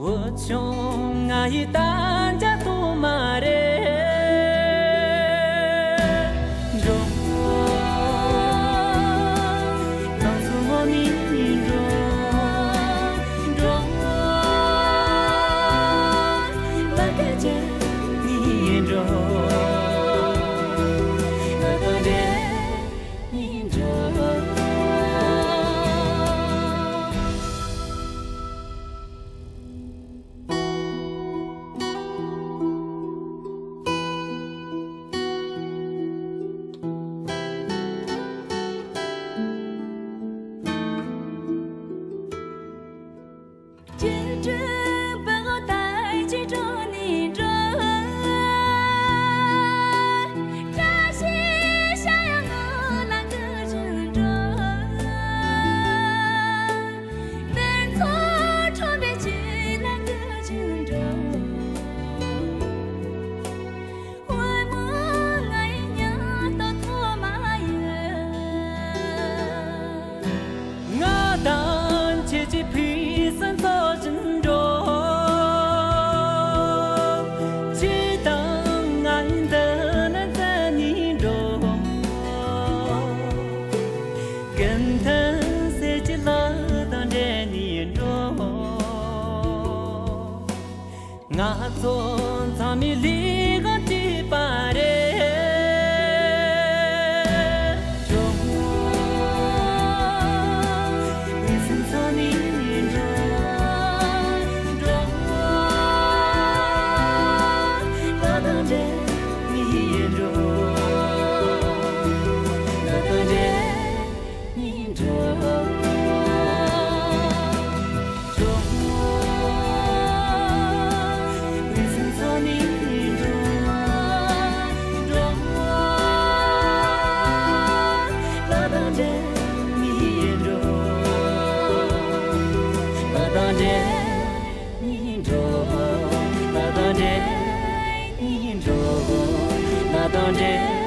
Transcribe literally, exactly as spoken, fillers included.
འོ་ཆུང་ང་ཡི་ད་འཇའ་དུ་མ་རེད། འགྲོ། ང་ཚོ་ངོ་ནི་འགྲོ། འགྲོ། ལ་ཀ་ཅན་ནི་འགྲོ། ང་དང་འདྲེས་ནི་འགྲོ། ང་དང་ཁྱེད་ཀྱི་ཕུགས་བསམ་རྫོགས་བཞིན་འགྲོ། ཁྱེད་དང་ང་འདི་ན་འཛིན་ནས་འགྲོ། ཀུན་མཐུན་ཟེར་གྱི་ལག་དང་འབྲེལ་ནས་འགྲོ། ང་ཚོ་ཚང་མས་ལས་ཀ་བྱེད་པ་རེད། འགྲོ། མི་སེམས་ཚོ་ནས་འགྲོ། འགྲོ། ང་དང་འབྲེལ་ནས་འགྲོ། ང་དང་འབྲེལ་ནས་འགྲོ། འགྲོ། མི་སེམས་ཚོ་ནས་འགྲོ། འགྲོ། ང་དང་འབྲེལ་ནས་འགྲོ། ང་དང་འབྲེལ་ནས་འགྲོ། ང་དང་འབྲེལ་ནས་འགྲོ། ང་དང་འབྲེལ།